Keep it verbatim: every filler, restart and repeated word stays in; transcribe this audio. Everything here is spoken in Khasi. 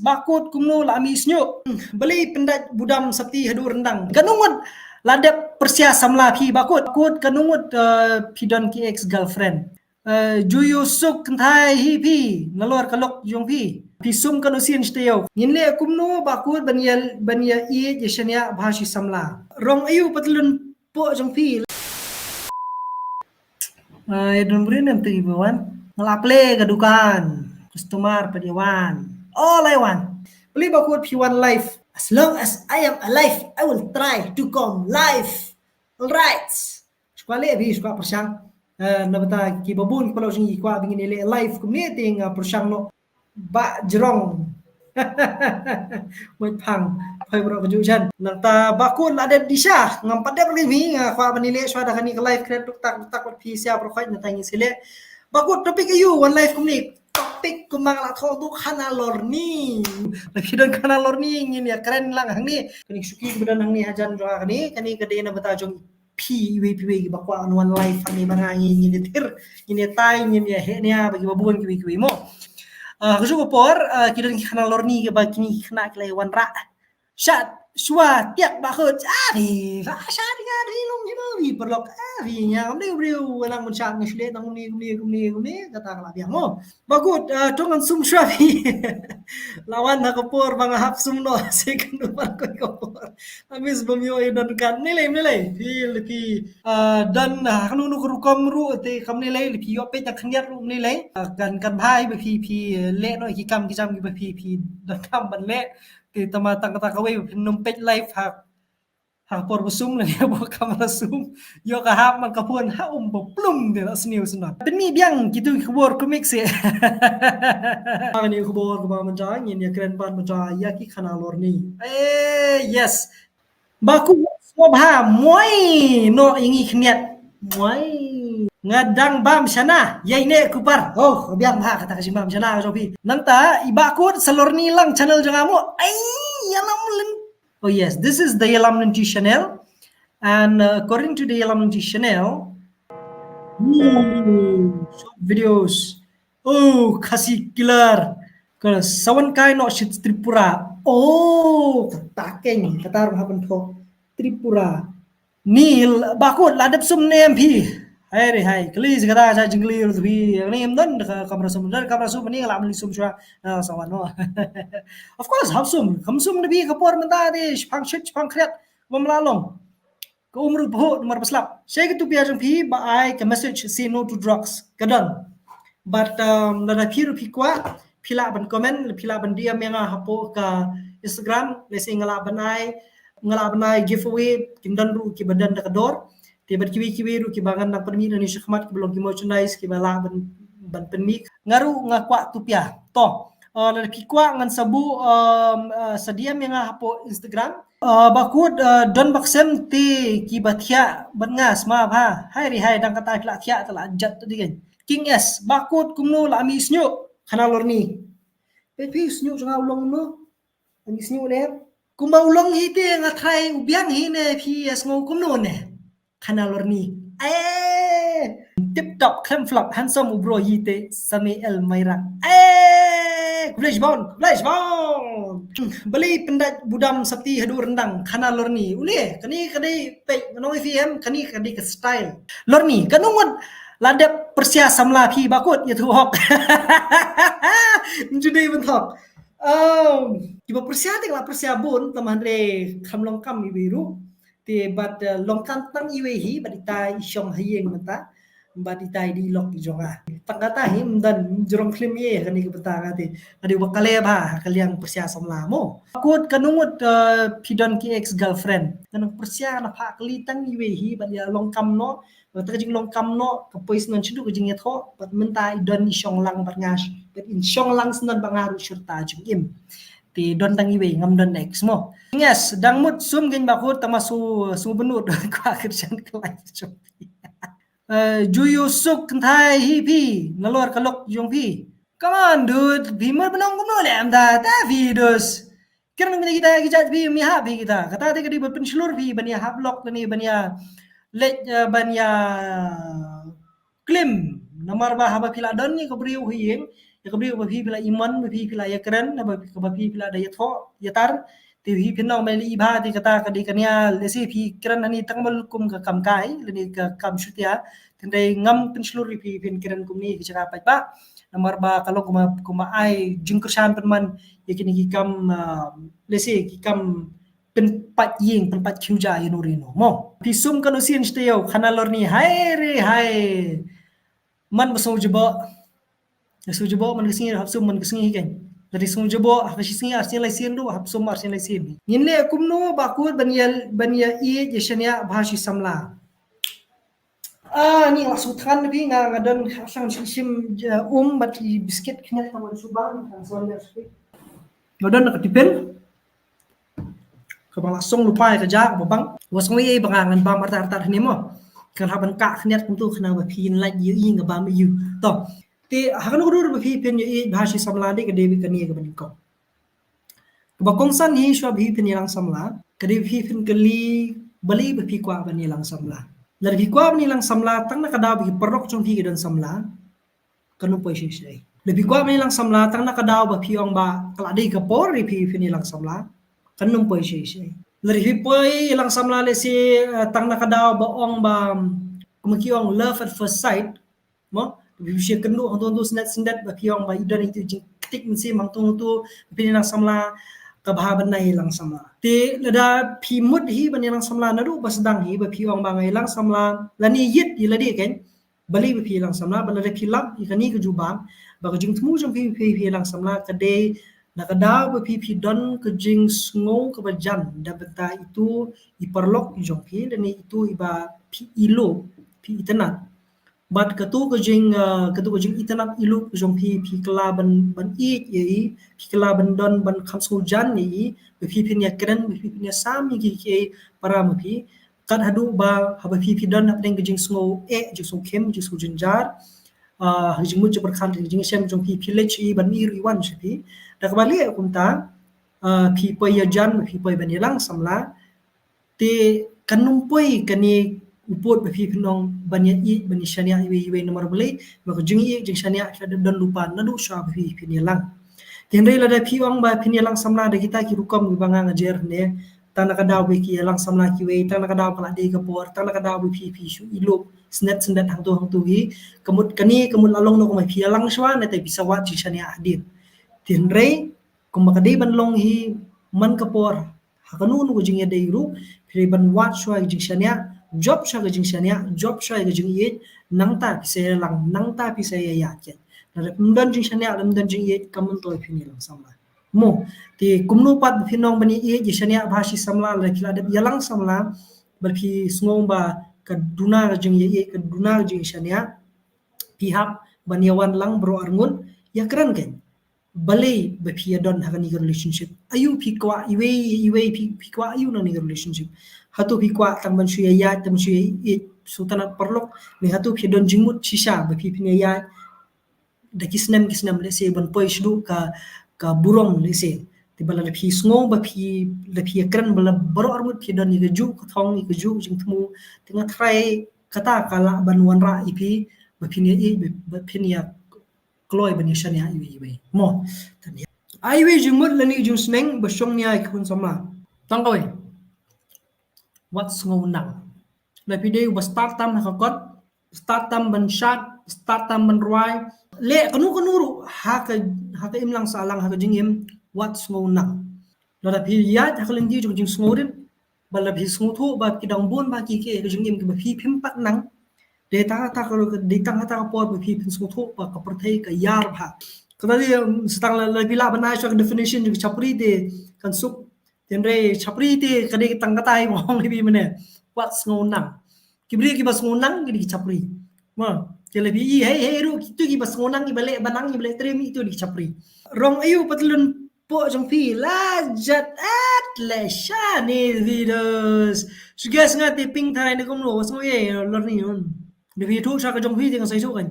Bakut kumno la mi sñiuh. Balei pyndait budam sopti haduh ryndang. Kano ngut la dep pyrshah samla phi bakut. Bakut kano ngut, eh, phi don ki ex girlfriend. Eh, ju ïoh suk kynthai hi phi, nalor ka lok jong phi. Phi sum kano sien shteo. Ngin leh kumno bakut ban ïa, ban ïa ïeit ïa shaniah bha shi samla. Rong ayu patlun poh jong phi. Ai, don brin em tu ibu wan. Ngelak ple ka dukan. Customer pa dia wan. Oh, lai wan. Beli bakut phi wan live. As long as I am alive, I will try to come live. All right. Shuwa le bi, shuwa pershang. Eh, na bata ki babun kepala sing ki kwa bingin le live kumne ting, ah, pershang no. Ba jrong. Mut phang, phai bro ka ju jan. Nangta bakut la det disha, ngam pat dep review, nga khwa ban ïaleh shwa da kani ka live kret tuk tak tuk tak wat phi sia bro khoi nangta ngi sile. Bakut topik ayu wan live kumni. Topik kumang la thok tu khana lorni. La phi don khana lorni ngin ïa kren lang hangni. Kani shuki ki ba don hangni hajan jong kani, kani ka dei na bata jong phi iwei pa iwei kiba kwah wan live hangne ma nga ngi, ngi ïa tir, ngi ïa tai, ngi ïa heh nia ba kiba bun kiwei kiwei mo. Ah, ka juh ka por, ah, ki don ki khana lorni kiba kini ki khynnah ki la wan rah. Shat, shuwa, tiak, bakut, ah, ri, ah, shat, ri, ri, long, ri, ri, paralok, ah, ri, nia, kam dei, ri, ri, nang mun shat, ngi shle, nang ni, ni, ni, ni, kata ka la biang mo. Bakut, ah, to ngan sum shuwa phi. La wan ha ka por ba nga hap sum noh, se kan du ban koi ka por. Amis bym ïoh ïa don kan. Mlei lei, mlei lei. Phi, phi, ah, don, ah, kano kano ka rukom ruh te kam mlei lei, phi ïoh peit na khyndiat ruh mlei lei. Ah, kan, kan bha ïa ba phi, phi, eh, leh noh ki kam ki jam kiba phi, phi don kam ban leh. Te tang ma tang kata kawei ba phin nym peit live ha. Ha ka por ba sum lane ha por kamra sum. Ïoh ka hap man ka phone ha um ba plum te la sniew sniew. Pynmih biang kitu ki khubor kumne se. Kani khubor kaba mynta ngin ïa kren bad mynta ïa ki khana lorni. Eh, yes. Bakut sngewbha moi noh ïa ngi khyndiat. Moi. Nga dang bam shana, ïa ine kupar. Oh, biang bha kata ka jingbam shana ka jong phi. Nangta i bakut sa lorni lang channel jong nga mo. Ai, ïalam lynti. Oh yes, this is the Ïalam Lynti channel. And, uh, according to the Ïalam Lynti channel, hmm, short videos. Oh, Khasi killer. Ka sa wan kai noh shi Tripura. Oh, kata keiñ, kata ruh hap ban thoh. Tripura. Ni bakut la dep sum ne em phi. Hai re hai. Kali si kata sa jingkali ruh phi. Ni em don ka kamra sum, don kamra sum ni la mli sum shuwa. Ah, sa wan noh. Of course, hap sum. Kam sum ne phi ka por mynta de shipang shit, shipang khriat. Bym la long. Ka um ruh phuh namar ba slap. Shai ka tu pia jong phi ba ai ka message say no to drugs. Ka don. But, um, lada phi ruh phi kwah, phi lah ban comment, phi lah ban D M ïa nga hapoh ka Instagram, lehse nga lah ban ai, nga lah ban ai giveaway, kin don ruh kiba don da ka dor. Te bad kiwei kiwei ruh kiba ngan nang pynmih nangne shakhmat kiba long ki merchandise kiba lah ban, ban pynmih. Nga ruh nga kwah tu pia. To, uh, lada phi kwah ngan sa buh, um, uh, sa D M ïa nga hapoh Instagram. Uh, bakut, uh, don ba ksem te kiba thiah bad nga sma bha. Hai ri hai dang kata phi la thiah te la jat te dei. King S, bakut kumno la mi sñiuh. Khana lorni. Peit phi sñiuh jong nga u long kumno. La mi sñiuh ne. Kumba u long hi te nga trai u biang hi ne phi ïa sngew kumno ne. Khana lorni. Eh, tip top, khlem flop, handsome u bro hi te, Samuel Mairang. Eh, khublei shibun, khublei shibun. Balei pyndait budam sopti haduh ryndang, khana lorni. Une, kani ka dei peit, ngan ong ïa phi em, kani ka dei ka style. Lorni, kano ngut la dep pyrshah samla phi bakut, ïathuh hok. Ju dei ban thok. Um, kiba pyrshah te la pyrshah bun, tang hynrei kham long kam iwei ruh. Te bad, eh, long kam tang iwei hi, bad ita i shong ha ïing mynta. Bad ita i dei i lok i jong nga. Tang kata hi ym don jrong klim ïa kane ka bynta nga te. Nga dei ba kale bha ha ka liang pyrshah samla mo. Kut kano ngut, eh, phi don ki ex girlfriend. Nga nang pyrshah na pha kali tang iwei hi bad ïa long kam noh. Bad ka jinglong kam noh ka poi snon shuh ka jingïathoh. Bad mynta i don i shong lang bad nga. Bad in shong lang snon bad nga ruh shirta jingim. Te don tang iwei ngam don ex mo. Yes, dang mut sum kein bakut tang ma su, su benut kwa Christian kelai jong phi. Eh, ju ïoh suk kynthai hi phi, nalor ka lok jong phi. Come on, dude, phi mut ban ong kumno leh mynta, ta phi dus. Kren kita kita ki jait phi, mi hap phi kita. Kata te ka dei ban pynshlur phi, ban ïa hap lok lane, ban ïa leit, eh, ban ïa klim. Namar ba haba phi la don ïa ka briew ha ïing, Ka briew ba phi phi la imon, ba phi phi la ïakren, ba phi phi la da ïathoh ïatar, te phi phin ong ba lei bha te kata ka dei ka nia, lehse phi kren hangne tang ba kum ka kam kai lane ka kam shutia. Hynrei ngam pynshlur ïa phi phin kren kumne ha ka jaka paidbah. Namar ba ka long kumba, kumba ai jingkyrshan pynban ïa kine ki kam, ah, lehse ki kam pynpait ïing, pynpait khiew ja ïa no ri no. Mo. Phi sum kano sien shtei ïa u khana lor ni, hai re hai. Man ba sngew jubok. Ba sngew jubok man ka sngi, hap sum man ka sngi hi kan. Lada sngew jubok ha ka shi sngi, ar sien lai sien ruh, hap sum ar sien lai sien. Ngin leh kumno ba kut ban ïa, ban ïa ïeit ïa shaniah bha shi samla. Ah, ni nga la shu than phi, nga, nga don ha shang shim, shim, eh, um bad i biskit khyndiat ka man shu bang, ka son ïa shu. Nga don ka tipin. Kaba la song lypa ïa ka ja kaba bang. Wa sngew ei ba nga ngan bam artat artat hangne mo. Kan hap ban kah khyndiat kumtu khnang ba phin lait ïa i nga bam ïa u. To. Te ha kano ka dur ba phi phin ïa ïeit bha shi samla, dei ka dei kane kaba nyngkong. Kaba kongsan hi shuwa ba phi phin ïalang samla, ka dei ba phi phin kylli balei ba phi kwah ban ïalang samla. Lada phi kwah ban ïalang samla tang na ka daw ba ki paralok jong phi ki don samla, kan ym poi shisha. Lada phi kwah ban ïalang samla tang na ka daw ba phi ong ba ka la dei ka por ïa phi phin ïalang samla, kan ym poi shisha. Lada phi poi ïalang samla lehse, eh, tang na ka daw ba ong ba, um, kumba ki ong love at first sight, mo, phi shu ïakynduh hangto hangto, syndet syndet ba phi ong ba i don itu jingktik mynsiem hangto hangto, phin ïalang samla, ka bha ban ïalang samla. Te lada phi mut hi ban ïalang samla naduh ba sdang hi ba phi ong ba nga ïalang samla lane ïeit ïa lade kan, balei ba phi ïalang samla, ba lada phi lap ïa kane ka jubab ba ka jingthmu jong phi, phi, phi ïalang samla ka dei na ka daw ba phi phi don ka jingsngew kaba jan da bynta itu i paralok jong phi lane itu iba phi i lup, phi itynnad. Bad katu ka jing, uh, katu ka jingitynnad i lup jong phi, phi kylla ban, ban ïeit ïa i, phi kylla ban don ban kham sngewjan ïa i, ba phi phin ïakren, ba phi phin ïasam ïa ki, ki para ma phi. Kat haduh ba haba phi phi don hapdeng ka jingsngew eh, jingsngew khim, jingsngew jynjar, ah, jingmut jingpyrkhat, jingshem jong phi, phi leit sha i ban mih ruh i wan sha phi. Da kaba leh kumta, ah, phi poi ïajan, phi poi ban ïalang samla. Te kan ym poi kane u pud ba phi phin ong ban ïa ïeit ban ïa shaniah iwei iwei, namar balei? Ba ka jingïeit jingshaniah ka la dep don lypa naduh shuwa ba phi phin ïalang. Te hynrei lada phi ong ba phin ïalang samla da kita ki rukom kiba nga nga jer ne, tang na ka daw ba ki ïalang samla kiwei, tang na ka daw ka la dei ka por, tang na ka daw ba phi phi shu i lup syndet syndet hangto hangto hi, ka mut kane ka mut la long noh kumba phi ïalang shuwa ne te phi sa wad jingshaniah hadien. Te hynrei kumba ka dei ban long hi, man ka por ha kano kano ka jingïadei ruh, phi dei ban wad shuwa ka jingshaniah, jop shuwa ka jingshaniah, jop shuwa ka jingïeit, nangta phi sa ïalang, nangta phi sa ïa ïaid. Lada phim don jingshaniah, lada phim don jingïeit, kam myntoi phin ïalang samla. Mo, te kumno pat ba phin ong ban ïa ïeit ïa shaniah bha shi samla, lada phi la dep ïalang samla, ba phi sngew ba ka duna ka jingïa ïeit, ka duna ka jingïa shaniah, phi hap ban ïa wan lang baroh arngut, ïa kren kein. Balei ba phi ïa don ha kane ka relationship? Aïu phi kwah iwei iwei, phi, phi kwah aïu na kane ka relationship? Hato phi kwah tang ban shu ïa ïaid, tang ban shu ïa ïeit, shu tang na paralok, ne hato phi don jingmut shisha ba phi phin ïa ïaid da ki snem ki snem, lehse ban poi shaduh ka, ka burom lehse. Te ba lada phi sngew ba phi, lada phi ïa kren ba la baroh arngut phi don ïa kajuh ka thong, ïa kajuh jingthmu, te nga tharai kata ka lah ban wanrah ïa phi ba phin ïa ïeit, ba phin ïa kloi ban ïa shaniah iwei iwei. Mo. Ai iwei jingmut lane jingsneng ba shong nia ïa ki khun samla. Tang kawei. Wat sngew nang. Lada phi dei uba stad tam ha ka kot, stad tam ban shad, stad tam ban rwai. Leh kano kano ruh ha ka, ha ka imlang sahlang, ha ka jingim, wat sngew nang. Lada phi ïaid ha ka lynti jong ka jingsngewrit, ba lada phi sngewthuh ba ki dang bun bha ki, ki, ka jingim kiba phi phim pat nang. Dei tang kata ka, dei tang kata ka por ba phi phin sngewthuh ba ka pyrthei ka ïar bha. Kata dei, um, sa tang lada, lada phi lah ban ai shuwa ka definition jong ka chapri te kan suk. Hynrei chapri te ka dei tang kata i ba ong hi phi mynne. Wat sngew nang. Ki briew kiba sngew nang ki dei ki chapri. Mo, te lada phi i hei hei ruh kito kiba sngew nang, kiba leh ba nang, kiba leh trei, kito dei ki chapri. Rong aïu patlun poh jong phi la jat at le shane videos. Shu guess nga te ping tharai ne kumno, wat sngew ïa lor ni un. Lada phi thuh sha ka jong phi te ngan sa ïathuh kan.